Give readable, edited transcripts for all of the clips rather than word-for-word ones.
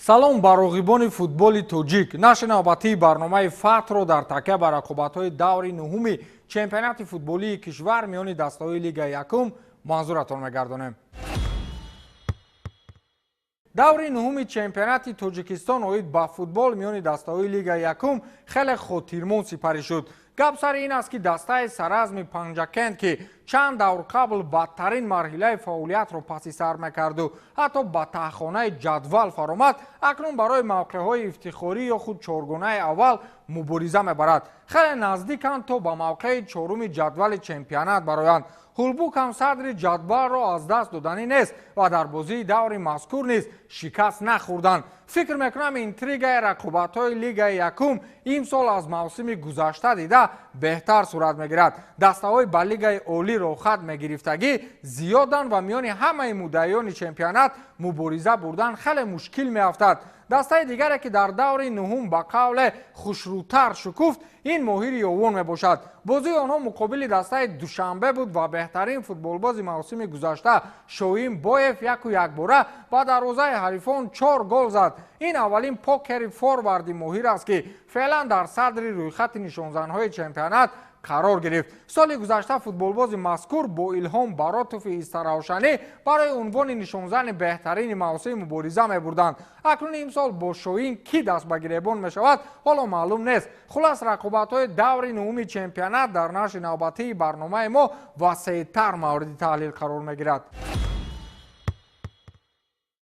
Салом ба роғибони футболи тоҷик. Нашри навбатии барномаи Фатҳро дар такя ба рақобатҳои даври нуҳуми чемпионати футболии кишвар миёни дастаҳои Лигаи якум манзуратон мегардонем. Даври нуҳуми чемпионати Тоҷикистон оид ба футбол миёни дастаҳои Лигаи якум хеле хотирмон сипарӣ шуд. Гап сари ин аст, ки дастаи Саразми Панҷакент, ки чанд давр қабл бадтарин марҳилаи фаъолиятро паси сар мекарду ҳатто ба таҳхонаи ҷадвал фаромад, акнун барои мавқеъҳои ифтихорӣ ё худ чоргонаи аввал мубориза мебарад. Хеле наздиканд то ба мавқеи чоруми ҷадвали чемпионат бароянд. Ҳулбук ҳам садри ҷадвалро аз даст доданӣ нест ва дар бозии даври мазкур низ шикаст нахӯрданд. Фикр мекунам, интригаи рақобатҳои Лигаи якум имсол аз мавсими гузашта дида беҳтар сурат мегирад. Дастаҳои ба Лигаи олӣ роҳхат мегирифтагӣ зиёданд ва миёни ҳамаи муддаиёни чемпионат мубориза бурдан хеле мушкил меафтад. Дастаи дигаре, ки дар даври нуҳум ба қавле хушрӯтар шукуфт, ин Моҳири Ёвон мебошад. Бозии онҳо муқобили дастаи Душанбе буд ва беҳтарин футболбози мавсими гузашта Шоҳин Боев яку якбора ба дарвозаи ҳарифон чор гол зад. Ин аввалин покери форварди Моҳир аст, ки феълан дар садри рӯйхати нишонзанҳои чемпионат қарор гирифт. Соли гузашта футболбози мазкур бо Илҳом Баротови Истаравшанӣ барои унвони нишонзани беҳтарини мавсим мубориза мебурданд. Акнун имсол бо Шоҳин кӣ даст ба гиребон мешавад, ҳоло маълум нест. Хулас, рақобатҳои даври нуҳуми чемпионат дар нашри навбатии барномаи мо васеътар мавриди таҳлил қарор мегирад.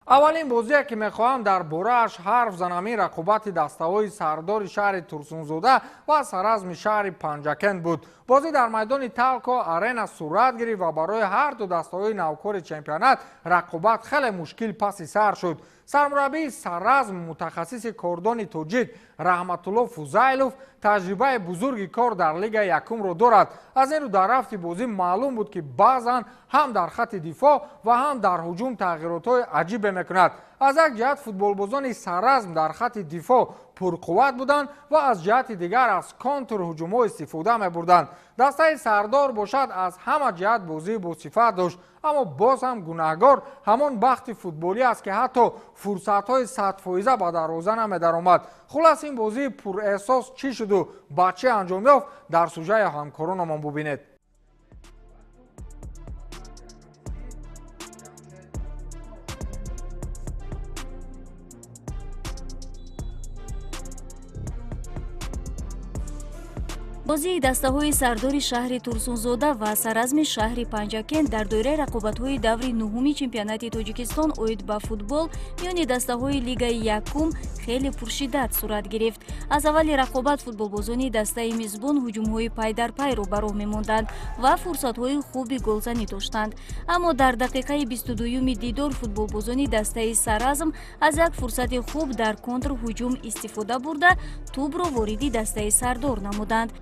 Аввалин бозие, ки мехоҳам дар борааш ҳарф занам, ин рақобати дастаҳои Сардори шаҳри Турсунзода ва Саразми шаҳри Панҷакент буд. Бозӣ дар майдони Талко Арена сурат гирифт ва барои ҳар ду дастаҳои навкори чемпионат рақобат хеле мушкил паси сар шуд. Сармураббии Саразм, мутахассиси кордони тоҷик Раҳматулло Фузайлов таҷрибаи бузурги кор дар Лигаи якумро дорад. Аз ин рӯ дар рафти бозӣ маълум буд, ки баъзан ҳам дар хатти дифоъ ва ҳам дар ҳуҷум тағйиротҳои аҷибе мекунад. Аз як ҷиҳат футболбозони Саразм дар хатти дифоъ пурқувват буданд ва аз ҷиҳати дигар аз контрҳуҷумҳо истифода мебурданд. Дастаи Сардор бошад, аз ҳама ҷиҳат бозии босифат дошт, аммо боз ҳам гунаҳгор ҳамон бахти футболӣ аст, ки ҳатто фурсатҳои садфоиза ба дарвоза намедаромад. Хулас, ин бозии пурэҳсос чӣ шуду ба чӣ анҷом ёфт, дар сужаи ҳамкоронамон бубинед. Бозии дастаҳои Сардори шаҳри Турсунзода ва Саразми шаҳри Панҷакент дар доираи рақобатҳои даври нуҳуми чемпионати Тоҷикистон оид ба футбол миёни дастаҳои Лигаи якум хеле пуршиддат сурат гирифт. Аз аввали рақобат футболбозони дастаи мизбон ҳуҷумҳои пайдарпайро ба роҳ мемонданд ва фурсатҳои хуби голзанӣ доштанд. Аммо дар дақиқаи 22-юми дидор футболбозони дастаи Саразм аз як фурсати хуб дар контрҳуҷум истифода бурда, тӯбро вориди дастаи Сардор намуданд.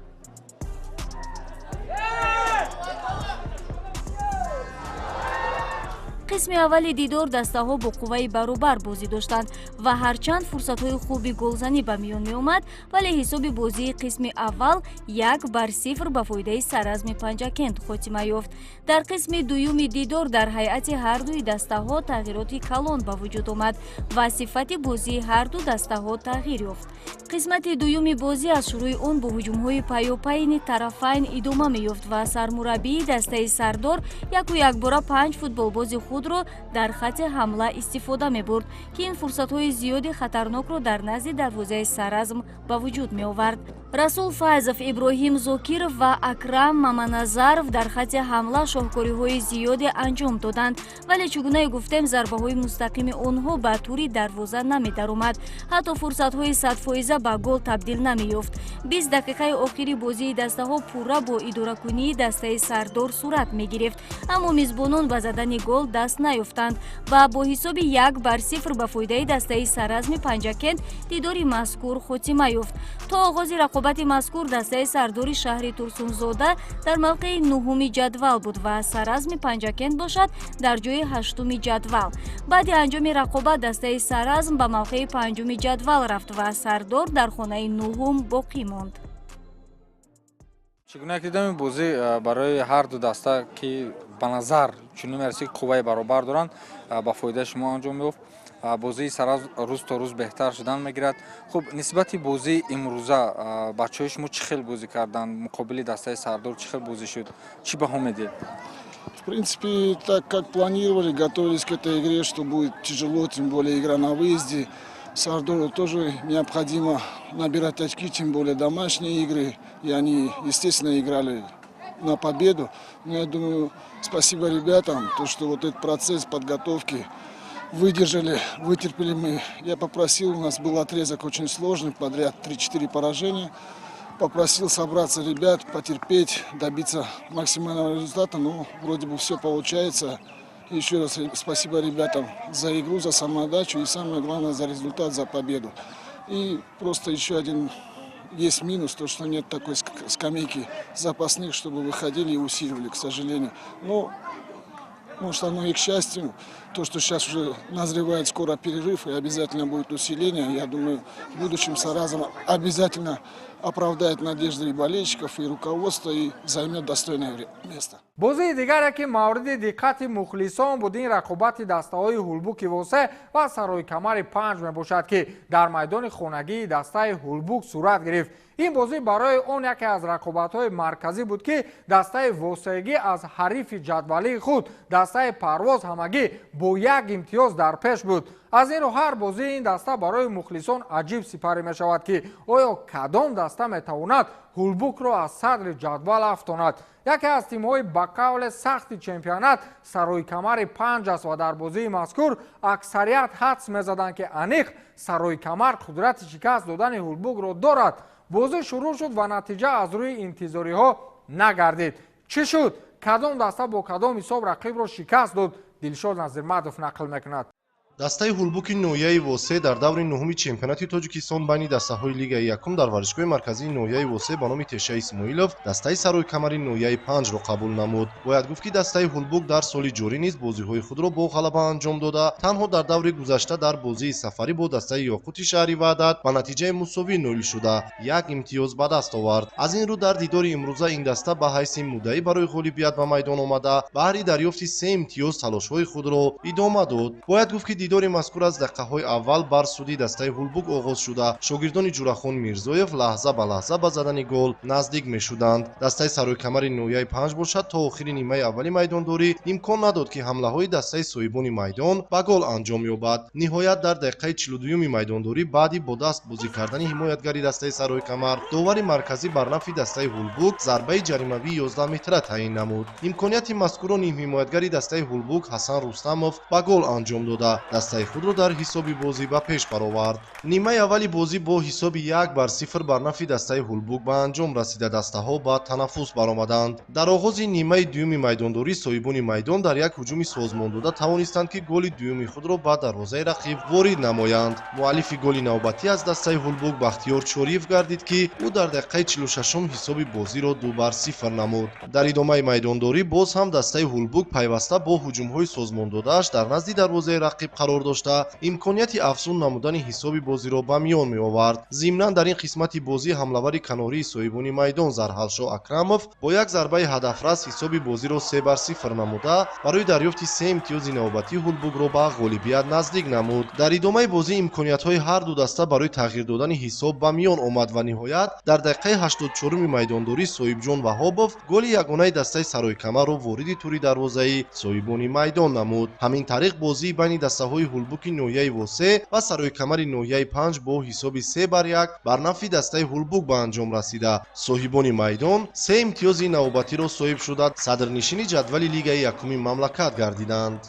Қисми аввали дидор дастаҳо бо қувваи баробар бозӣ доштанд ва ҳарчанд фурсатҳои хуби голзанӣ ба миён меомад, вале ҳисоби бозии қисми аввал 1-0 ба фоидаи Саразми Панҷакент хотима ёфт. Дар қисми дуюми дидор дар ҳайати ҳардуи дастаҳо тағйироти калон ба вуҷуд омад ва сифати бозии ҳарду дастаҳо тағйир ёфт. Қисмати дуюми бозӣ аз шурӯи он бо ҳуҷумҳои пайопайни тарафайн идома меёфт ва сармураббии дастаи Сардор яку якбора панҷ футболбози худро дар хатти ҳамла истифода мебурд, ки ин фурсатҳои зиёди хатарнокро дар назди дарвозаи Саразм ба вуҷуд меовард. Расул Файзов, Иброҳим Зокиров ва Акрам Маманазаров дар хатти ҳамла шоҳкориҳои зиёде анҷом доданд, вале чӣ гунае гуфтем, зарбаҳои мустақими онҳо ба тури дарвоза намедаромад, ҳатто фурсатҳои садфоиза ба гол табдил намеёфт. 20 дақиқаи охири бозии дастаҳо пурра бо идоракунии дастаи Сардор сурат мегирифт, аммо мизбонон ба задани гол даст наёфтанд ва бо ҳисоби 1-0 ба фоидаи дастаи Саразми Панҷакент дидори мазкур хотима ёфт. То оғози рақобати мазкур дастаи Сардори шаҳри Турсунзода дар мавқеи нуҳуми ҷадвал буд ва Саразми Панҷакент бошад, дар ҷои ҳаштуми ҷадвал. Баъди анҷоми рақобат дастаи Саразм ба мавқеи панҷуми ҷадвал рафт ва Сардор дар хонаи нуҳум боқӣ монд. Чӣ гуна ки дидам, ин бозӣ барои ҳар ду даста, ки ба назар чунин мерасид, ки қувваи баробар доранд, ба фоидаи шумо анҷом ёфт. Бозии Саразм рӯз то рӯз беҳтар шудан мегирад. Хуб, нисбати бозии имрӯза бачаҳои шумо чӣ хел бозӣ карданд? Муқобили дастаи Сардор чӣ хел бозӣ шуд? Чӣ баҳо медиҳед? В принципе, так как планировали, готовились к этой игре, что будет тяжело, тем более игра на выезде. Сардору тоже необходимо набирать очки, тем более домашние игры. И они, естественно, играли на победу. Но я думаю, спасибо ребятам, то, что вот этот процесс подготовки выдержали, вытерпели мы. Я попросил, у нас был отрезок очень сложный, подряд 3-4 поражения. Попросил собраться ребят, потерпеть, добиться максимального результата. Но вроде бы все получается. Еще раз спасибо ребятам за игру, за самоотдачу и, самое главное, за результат, за победу. И просто еще один есть минус, то, что нет такой скамейки запасных, чтобы выходили и усиливали, к сожалению. Но, может, оно и к счастью, то, что сейчас уже назревает скоро перерыв и обязательно будет усиление, я думаю, в будущем Саразм обязательно оправдает надежды и болельщиков, и руководства, и займет достойное место. Бозии дигаре, ки мавриди диққати мухлисон буд, ин рақобати дастаҳои Ҳулбуки Восе ва Сарои Камари Панҷ мебошад, ки дар майдони хонагии дастаи Ҳулбук сурат гирифт. Ин бозӣ барои он яке аз рақобатҳои марказӣ буд, ки дастаи восегӣ аз ҳарифи ҷадвалии худ, дастаи Парвоз, ҳамагӣ бо як имтиёз дар пеш буд. Аз ин рӯ ҳар бозии ин даста барои мухлисон аҷиб сипарӣ мешавад, ки оё кадом даста метавонад Ҳулбукро аз садри ҷадвал афтонад. Яке аз тимҳои ба қавле сахти чемпионат Сарои Камари Панҷ аст ва дар бозии мазкур аксарият ҳадс мезаданд, ки аниқ Сарои Камар қудрати шикаст додани Ҳулбукро дорад. Бозӣ шурӯъ шуд ва натиҷа аз рӯи интизориҳо нагардид. Чӣ шуд? Кадом даста бо кадом ҳисоб рақибро шикаст дод? Дилшод Назирмадов нақл мекунад. Дастаи Ҳулбуки ноҳияи Восе дар даври нуҳуми чемпионати Тоҷикистон байни дастаҳои лигаи якум дар варзишгоҳи марказии ноҳияи Восе ба номи Теша Исмоилов дастаи Сарои Камари ноҳияи Панҷро қабул намуд. Бояд гуфт, ки дастаи Ҳулбук дар соли ҷорӣ низ бозиҳои худро бо ғалаба анҷом дода, танҳо дар даври гузашта дар бозии сафарӣ бо дастаи Ёқути шаҳри Ваҳдат ба натиҷаи мусовӣ ноил шуда, як имтиёз ба даст овард. Аз ин рӯ дар дидори имрӯза ин даста ба ҳайси муддаӣ барои ғолибият ба майдон омада, баҳри дарёфти се имтиёз талошҳои худро идома дод. Бояд гуфт, ки дидори мазкур аз дақиқаҳои аввал бар суди дастаи Ҳулбук оғоз шуда, шогирдони Ҷурахон Мирзоев лаҳза ба лаҳза ба задани гол наздик мешуданд. Дастаи Сарои Камари ноҳияи Панҷ бошад, то охири нимаи аввали майдондорӣ имкон надод, ки ҳамлаҳои дастаи соҳибони майдон ба гол анҷом ёбад. Ниҳоят дар дақиқаи 42-юми майдондорӣ, баъди бо даст бозӣ кардани ҳимоятгари дастаи Сарои Камар, довари марказӣ бар нафи дастаи Ҳулбук зарбаи ҷаримавии 11 метра таъин намуд. Имконияти мазкурро нимҳимоятгари дастаи Ҳулбук Ҳасан Рустамов ба гол анҷом дода, дастаи худро дар ҳисоби бозӣ ба пеш баровард. Нимаи аввали бозӣ бо ҳисоби 1-0 бар нафи дастаи Ҳулбук ба анҷом расида, дастаҳо ба танаффус баромаданд. Дар оғози нимаи дуюми майдондорӣ соҳибони майдон дар як ҳуҷуми созмондода тавонистанд, ки голи дуюми худро ба дарвозаи рақиб ворид намоянд. Муаллифи голи навбатӣ аз дастаи Ҳулбук Бахтиёр Чориев гардид, ки ӯ дар дақиқаи 46-ум ҳисоби бозиро 2-0 намуд. Дар идомаи майдондорӣ боз ҳам дастаи Ҳулбук пайваста бо ҳуҷумҳои созмондодааш дар назди дарвозаи рақиб қарор дошта, имконияти афзун намудани ҳисоби бозиро ба миён меовард. Зимнан дар ин қисмати бозӣ ҳамлавари канории соҳибони майдон Зарҳалшо Акрамов бо як зарбаи ҳадафрас ҳисоби бозиро 3-0 намуда, барои дарёфти се имтиёзи навбатӣ Ҳулбукро ба ғолибият наздик намуд. Дар идомаи бозӣ имкониятҳои ҳар ду даста барои тағйир додани ҳисоб ба миён омад ва ниҳоят дар дақиқаи 84-уми майдондорӣ Соҳибҷон Ваҳобов голи ягонаи дастаи Сарои Камарро вориди тури дарвозаи соҳибони майдон намуд. Ҳамин тариқ бозии байни дастаҳои Ҳулбуки ноҳияи Восе ва Сарои Камари ноҳияи Панҷ бо ҳисоби 3-1 бар нафи дастаи Ҳулбук ба анҷом расида, соҳибони майдон се имтиёзи навбатиро соҳиб шуда, садрнишини ҷадвали лигаи якуми мамлакат гардиданд.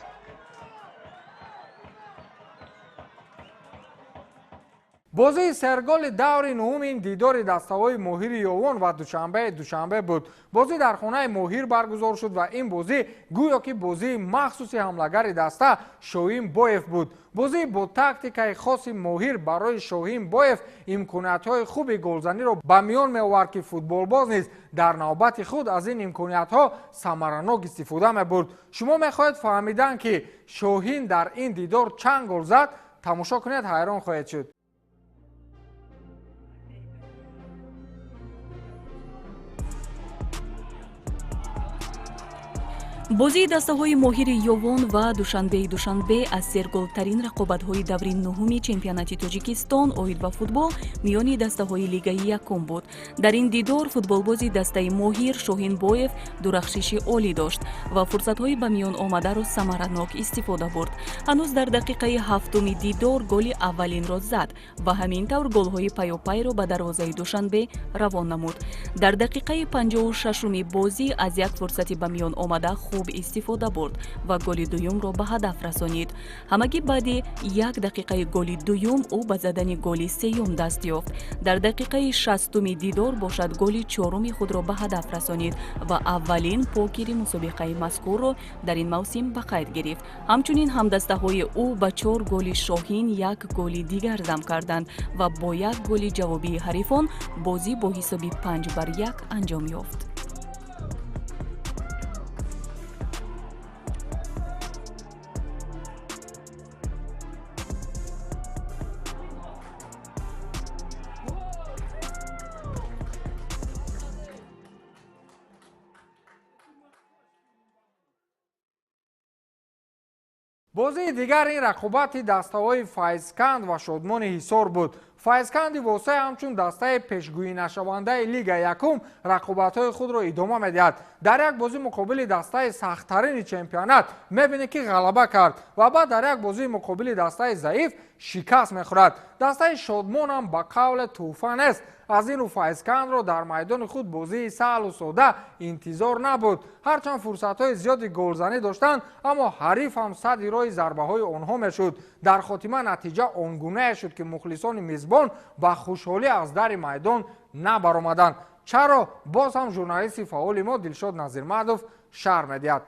Бозии серголи даври нуҳум ин дидори дастаҳои Моҳири Ёвон ва Душанбеи Душанбе буд. Бозӣ дар хонаи Моҳир баргузор шуд ва ин бозӣ гӯё ки бозии махсуси ҳамлагари даста Шоҳин Боев буд. Бозӣ бо тактикаи хоси Моҳир барои Шоҳин Боев имкониятҳои хуби голзаниро ба миён меовард, ки футболбоз низ дар навбати худ аз ин имкониятҳо самаранок истифода мебурд. Шумо мехоҳед фаҳмидан, ки Шоҳин дар ин дидор чанд гол зад? Тамошо кунед, ҳайрон хоҳед шуд. Бозии дастаҳои Моҳири Ёвон ва Душанбеи Душанбе аз серголтарин рақобатҳои даври нуҳуми чемпионати Тоҷикистон оид ба футбол миёни дастаҳои лигаи якум буд. Дар ин дидор футболбози дастаи Моҳир Шоҳинбоев дурахшиши олӣ дошт ва фурсатҳои ба миён омадаро самаранок истифода бурд. Ҳанӯз дар дақиқаи ҳафтуми дидор голи аввалинро зад ва ҳамин тавр голҳои паёпайро ба дарвозаи Душанбе равон намуд. Дар дақиқаи 56-уми бозӣ аз як фурсати ба миён омада хуб истифода бурд ва голи дуюмро ба ҳадаф расонид. Ҳамагӣ баъди як дақиқаи голи дуюм ӯ ба задани голи сеюм даст ёфт. Дар дақиқаи 60-уми дидор бошад, голи чоруми худро ба ҳадаф расонид ва аввалин покери мусобиқаи мазкурро дар ин мавсим ба қайд гирифт. Ҳамчунин ҳамдастаҳои ӯ ба чор голи Шоҳин як голи дигар зам карданд ва бо як голи ҷавобии ҳарифон бозӣ бо ҳисоби 5-1 анҷом ёфт. Бозии дигар ин рақобати дастаҳои Файзканд ва Шодмони Ҳисор буд. Файзканди Восеъ ҳамчун дастаи пешгӯинашавандаи лига якум рақобатҳои худро идома медиҳад. Дар як бозӣ муқобили дастаи сахттарини чемпионат мебинед, ки ғалаба кард ва баъд дар як бозии муқобили дастаи заиф шикаст мехӯрад. Дастаи Шодмон ҳам ба қавле тӯҳфа нест. Аз ин рӯ Файзкандро дар майдони худ бозии саҳлу сода интизор набуд. Ҳарчанд фурсатҳои зиёди голзанӣ доштанд, аммо ҳариф ҳам садди роҳи зарбаҳои онҳо мешуд. Дар хотима натиҷа он гунае шуд, ки мухлисони мизбон ба хушҳолӣ аз дари майдон набаромаданд. Чаро? Боз ҳам журналисти фаъоли мо Дилшод Назирмадов шарҳ медиҳад.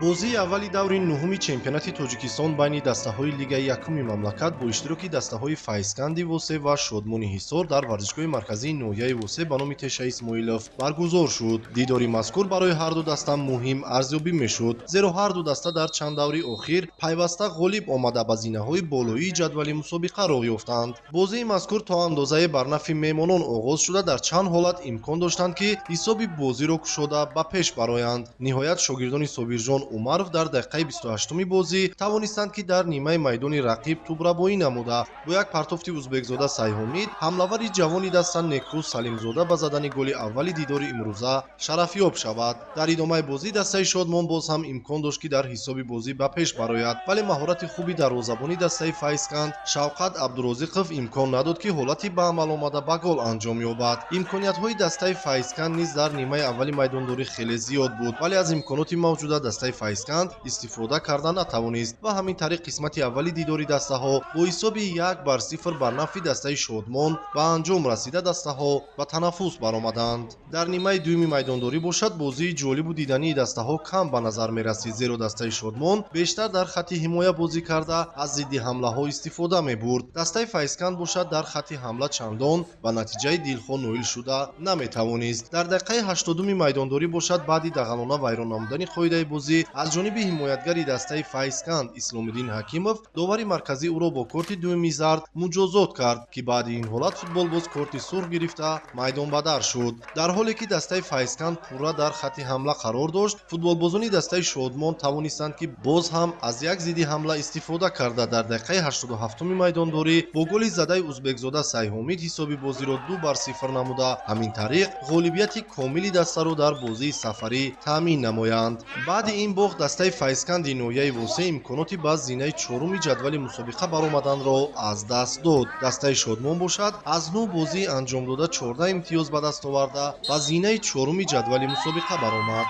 Бозии аввали даври нуҳуми чемпионати Тоҷикистон байни дастаҳои лигаи якуми мамлакат бо иштироки дастаҳои Файзканди Восеъ ва Шодмони Ҳисор дар варзишгоҳи марказии ноҳияи Восеъ ба номи Теша Исмоилов баргузор шуд. Дидори мазкур барои ҳарду даста муҳим арзёбӣ мешуд, зеро ҳарду даста дар чанд даври охир пайваста ғолиб омада ба зинаҳои болоии ҷадвали мусобиқа роҳ ёфтанд. Бозии мазкур то андозае бар нафъи меҳмонон оғоз шуда, дар чанд ҳолат имкон доштанд, ки ҳисоби бозиро кушода ба пеш бароянд. Ниҳоят шогирдони Собирҷон Умаров дар дақиқаи 28-уми бозӣ тавонистанд, ки дар нимаи майдони рақиб тӯбрабоӣ намуда, бо як партофти узбекзода Сайҳомид ҳамлавари ҷавони даста Некрӯз Салимзода ба задани голи аввали дидори имрӯза шарафёб шавад. Дар идомаи бозӣ дастаи Шодмон боз ҳам имкон дошт, ки дар ҳисоби бозӣ ба пеш барояд, вале маҳорати хуби дарвозабони дастаи Файзканд Шавқат Абдурозиқов имкон надод, ки ҳолати ба амал омада ба гол анҷом ёбад. Имкониятҳои дастаи Файзканд низ дар нимаи аввали майдондорӣ хеле зиёд буд, вале аз имконоти мавҷуда дастаи Файзканд истифода карда натавонист ва ҳамин тариқ қисмати аввали дидори дастаҳо бо ҳисоби 1-0 бар нафъи дастаи Шодмон ба анҷом расида, дастаҳо ба танаффус баромаданд. Дар нимаи дуюми майдондорӣ бошад, бозии ҷолибу дидании дастаҳо кам ба назар мерасид, зеро дастаи Шодмон бештар дар хатти ҳимоя бозӣ карда, аз зидди ҳамлаҳо истифода мебурд. Дастаи Файзканд бошад, дар хатти ҳамла чандон ба натиҷаи дилхоҳ ноил шуда наметавонист. Дар дақиқаи 80-уми майдондорӣ бошад, баъди дағалона вайрон намудани қоидаи бозӣ аз ҷониби ҳимоятгари дастаи Файзканд Исломиддин Ҳакимов, довари марказӣ ӯро бо корти дуюми зард муҷозот кард, ки баъди ин ҳолат футболбоз корти сурх гирифта майдонбадар шуд. Дар ҳоле ки дастаи Файзканд пурра дар хатти ҳамла қарор дошт, футболбозони дастаи Шодмон тавонистанд, ки боз ҳам аз як зидди ҳамла истифода карда, дар дақиқаи 87-уми майдондорӣ бо голи задаи узбекзода Сайҳомид ҳисоби бозиро 2-0 намуда, ҳамин тариқ ғолибияти комили дастаро дар бозии сафарӣ таъмин намоянд. Баъди ин бохт дастаи Файзканди ноҳияи Восеъ имконоти ба зинаи чоруми ҷадвали мусобиқа баромаданро аз даст дод. Дастаи Шодмон бошад, аз нӯ бозии анҷомдода 14 имтиёз ба даст оварда, ба зинаи чоруми ҷадвали мусобиқа баромад.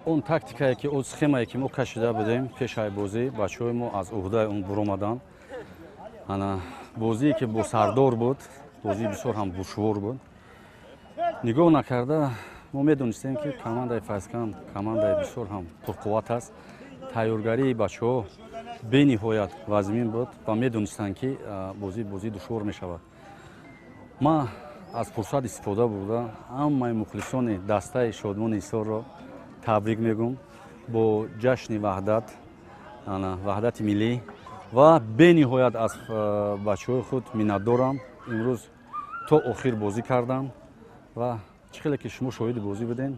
Он тактикае ки, он схемае ки мо кашида будем пешаи бозӣ, бачаҳои мо аз уҳдаи он буромаданд. Ана бозие ки бо Сардор буд, бозии бисёр ҳам душвор буд. Нигоҳ накарда, мо медонистем, ки командаи Файзканд командаи бисёр ҳам пурқувват аст. Тайёргарии бачаҳо бениҳоят вазмин буд ва медонистанд, ки бозӣ бозии душвор мешавад. Ман аз фурсат истифода бурда, ҳамаи мухлисони дастаи Шодмони Ҳисорро табрик мегӯм бо ҷашни ваҳдат, ваҳдати миллӣ, ва бениҳоят аз бачаҳои худ миннатдорам. Имрӯз то охир бозӣ кардам ва Чӣ хеле ки шумо шоҳиди бозӣ будем,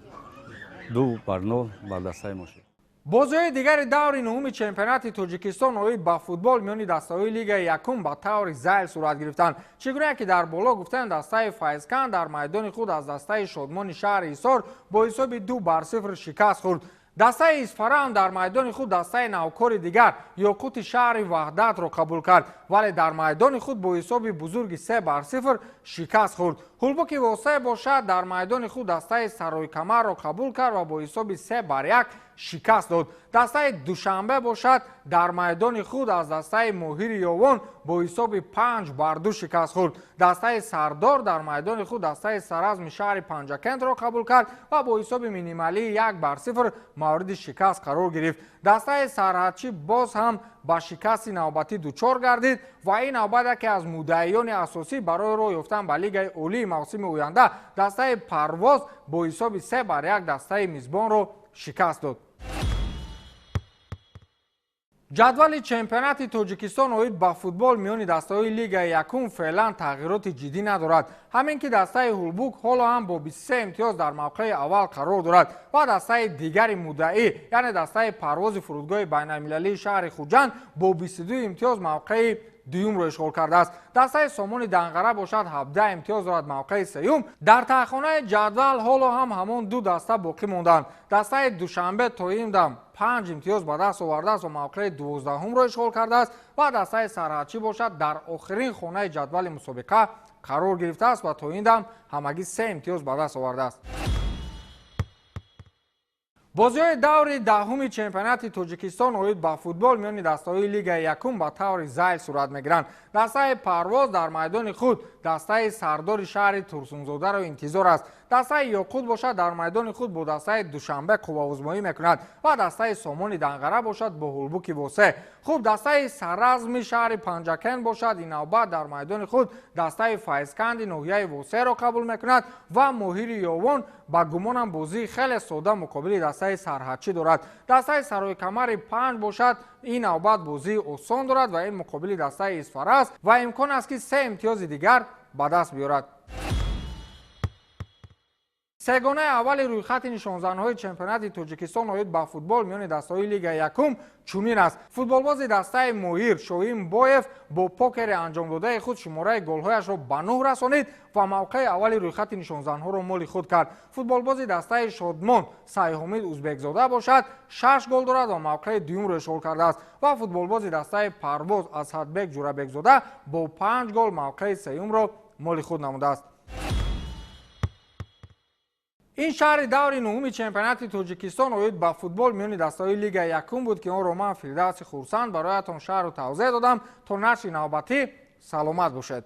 2-0 бар дастаи мо шуд. Бозиҳои дигари даври нуҳуми чемпионати Тоҷикистон оид ба футбол миёни дастаҳои лигаи якум ба таври зайл сурат гирифтанд. Чӣ гуна ки дар боло гуфтанд, дастаи Файзканд дар майдони худ аз дастаи Шодмони шаҳри Ҳисор бо ҳисоби 2-0 шикаст хӯрд. Дастаи Исфара дар майдони худ дастаи навкори дигар Ёқути шаҳри Ваҳдатро қабул кард, вале дар майдони худ бо ҳисоби бузурги 3-0 шикаст хӯрд. Ҳулбуки Восе бошад, дар майдони худ дастаи Саройкамарро қабул кард ва бо ҳисоби 3-1 шикаст дод. Дастаи Душанбе бошад, дар майдони худ аз дастаи Моҳири Ёвон бо ҳисоби 5-2 шикаст хӯрд. Дастаи Сардор дар майдони худ дастаи Саразми шаҳри Панҷакентро қабул кард ва бо ҳисоби минималии 1-0 мавриди шикаст қарор гирифт. Дастаи Сарҳадчӣ боз ҳам ба шикасти навбатӣ дучор гардид ва ин навбат яке аз муддаиёни асосӣ барои роҳ ёфтан ба лигаи олии мавсими оянда дастаи Парвоз бо ҳисоби 3-1 дастаи мизбонро шикаст дод. Ҷадвали чемпионати Тоҷикистон оид ба футбол миёни дастаҳои лигаи якум феълан тағйироти ҷиддӣ надорад. Ҳамин ки дастаи Ҳулбук ҳоло ҳам бо 23 имтиёз дар мавқеи аввал қарор дорад ва дастаи дигари муддаӣ, яъне дастаи Парвози фурудгоҳи байналмилалии шаҳри Хуҷанд бо 22 имтиёз мавқеи дуюмро ишғол кардааст. Дастаи Сомони Данғара бошад, 17 имтиёз дорад, мавқеи сеюм. Дар таҳхонаи ҷадвал ҳоло ҳам ҳамон ду даста боқӣ монданд. Дастаи Душанбе то ин дам 5 имтиёз ба даст овардааст ва мавқеи 12-ҳумро ишғол кардааст ва дастаи Сарҳадчӣ бошад, дар охирин хонаи ҷадвали мусобиқа қарор гирифтааст ва то ин дам ҳамагӣ 3 имтиёз ба даст овардааст. Бозиҳои даври даҳуми чемпионати Тоҷикистон оид ба футбол миёни дастаҳои лигаи якум ба таври зайл сурат мегиранд. Дастаи Парвоз дар майдони худ дастаи Сардори шаҳри Турсунзодаро интизор аст. Дастаи Ёқут бошад, дар майдони худ бо дастаи Душанбе қувваозмоӣ мекунад ва дастаи Сомони Данғара бошад бо Ҳулбуки Восе. Хуб, дастаи Саразми шаҳри Панҷакент бошад, ин навбат дар майдони худ дастаи Файзканди ноҳияи Восеро қабул мекунад ва Моҳири Ёвон ба гумонам бозии хеле сода муқобили дастаи Сарҳадчӣ дорад. Дастаи Саройкамари 5 бошад, ин навбат бозии осон дорад ва ин муқобили дастаи Исфара аст ва имкон аст ки 3 имтиёзи дигар ба даст биёрад. Сегонаи аввали рӯйхати нишонзанҳои чемпионати Тоҷикистон оид ба футбол миёни дастаҳои лигаи якум чунин аст. Футболбози дастаи Моҳир Шоҳин Боев бо покери анҷомдодаи худ шумораи голҳояшро ба 9 расонид ва мавқеи аввали рӯйхати нишонзанҳоро моли худ кард. Футболбози дастаи Шодмон Сайҳомид Узбекзода бошад, 6 гол дорад ва мавқеи дуюмро ишғол кардааст ва футболбози дастаи Парвоз Асҳадбек Ҷурабекзода бо 5 гол мавқеи сеюмро моли худ намудааст. Ин шаҳри даври нуҳуми чемпионати Тоҷикистон оид ба футбол миёни дастаҳои лигаи якум буд, ки онро ман Фирдавси Хурсанд бароятон шаҳру тавзеҳ додам. То нашри навбатӣ саломат бошед.